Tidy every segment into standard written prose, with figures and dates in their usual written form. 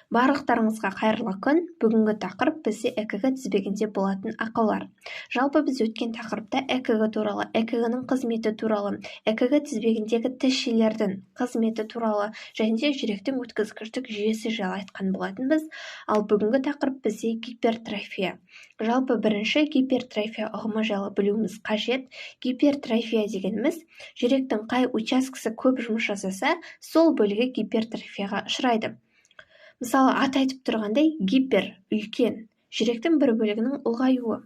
Барлықтарыңызға қайырлы күн! Бүгінгі тақырып бізде ЭКГ тізбегінде болатын ақаулар. Жалпы, біз өткен тақырыпта ЭКГ туралы, ЭКГ-ның қызметі туралы, ЭКГ тізбегіндегі тісшелердің қызметі туралы және де жүректің өткізгіштік жүйесі жайлы айтқан болатынбыз. Ал бүгінгі тақырып бізде гипертрофия. Жалпы, бірінші гипертрофия ұғымы жайлы білуіміз қажет. Гипертрофия дегеніміз – жүректің қай учаскесі көп жұмыс жасаса, сол бөлігі гипертрофияға ұшырайды. Мысалы, аты айтып тұрғандай, гипер – үлкен, жүректің бір бөлігінің ұлғаюы.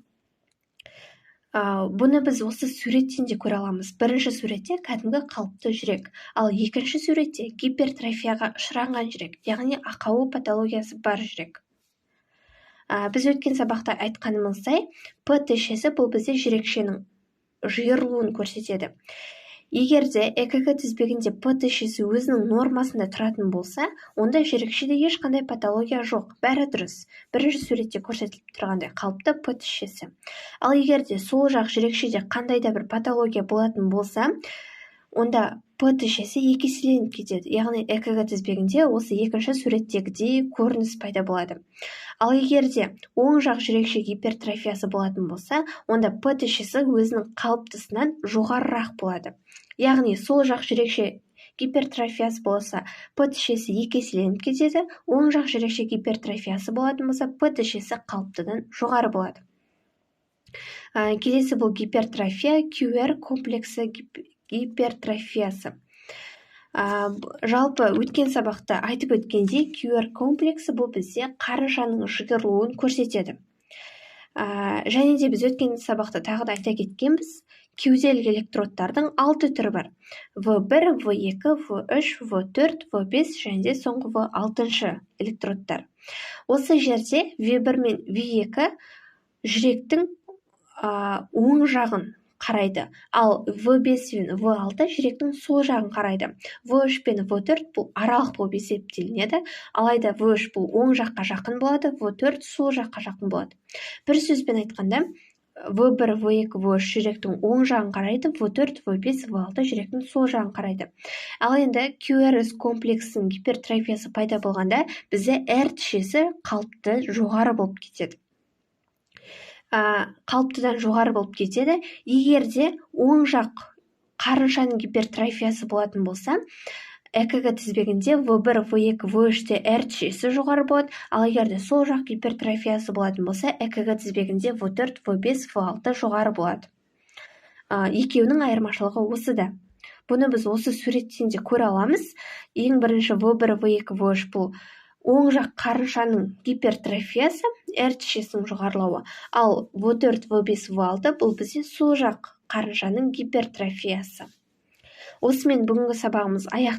Бұны біз осы суреттен де көре аламыз. Бірінші суретте кәдімгі қалыпты жүрек, ал екінші суретте гипертрофияға ұшыраған жүрек, яғни ақауы, патологиясы бар жүрек. Біз өткен сабақта айтқанымыздай, П тісшесі бұл бізде жүрекшенің жиырылуын көрсетеді. Егер де ЭКГ тізбегінде П тісшесі өзінің нормасында тұратын болса, онда жүрекшеде ешқандай патология жоқ, бәрі дұрыс. Бірінші суретте көрсетіліп тұрғандай, қалыпты П тісшесі. Ал егер де сол жақ жүрекшеде қандай да бір патология болатын болса, онда П тісшесі екі еселеніп кетеді, яғни ЭКГ тізбегінде осы екінші суреттегідей көрініс пайда болады. Ал егер де оң жақ жүрекше гипертрофиясы болатын болса, онда П тісшесі өзінің қалыптысынан жоғарырақ болады, яғни сол жақ жүрекше гипертрофиясы болса, П тісшесі екі еселеніп кетеді, оң жақ жүрекше гипертрофиясы болатын болса, П тісшесі қалыптыдан жоғары болады. Келесі бұл гипертрофия, QR комплексі гипертрофиясы. Жалпы, өткен сабақта айтып өткендей, QR комплексі бұл бізде қарыншаның жиырылуын көрсетеді. Және де біз өткен сабақта тағы да айта кеткенбіз, кеуделік электродтардың алты түрі бар: В1, В2, В3, В4, В5 және де соңғы В6 электродтар. Осы жерде В1 мен В2 жүректің оң жағын қарайды, ал В5 пен В6 жүректің сол жағын қарайды. В3 пен В4 бұл аралық болып есептелінеді, алайда В3 бұл оң жаққа жақын болады, В4 сол жаққа жақын болады. Бір сөзбен айтқанда, В1, В2, В3 жүректің оң жағын қарайды, В4, В5, В6 жүректің сол жағын қарайды. Ал енді QRS комплексінің гипертрофиясы пайда болғанда, бізде R тісшесі қалыпты жоғары болып кетеді, қалыптыдан жоғары болып кетеді. Егер де оң жақ қарыншаның гипертрофиясы болатын болса, ЭКГ тізбегінде В1, В2, В3-те R тісшесі жоғары болады, ал егер де сол жақ гипертрофиясы болатын болса, ЭКГ тізбегінде В4, В5, В6 жоғары болады. Екеуінің айырмашылығы осыда. Бұны біз осы суреттен де көре аламыз. Ең бірінші В1, В2, В3 бұл оң жақ қарыншаның гипертрофиясы, R тісшесінің жоғарылауы, ал В4, В5, В6 бұл бізде сол жақ қарыншаның гипертрофиясы. Осымен бүгінгі сабағымыз аяқталды.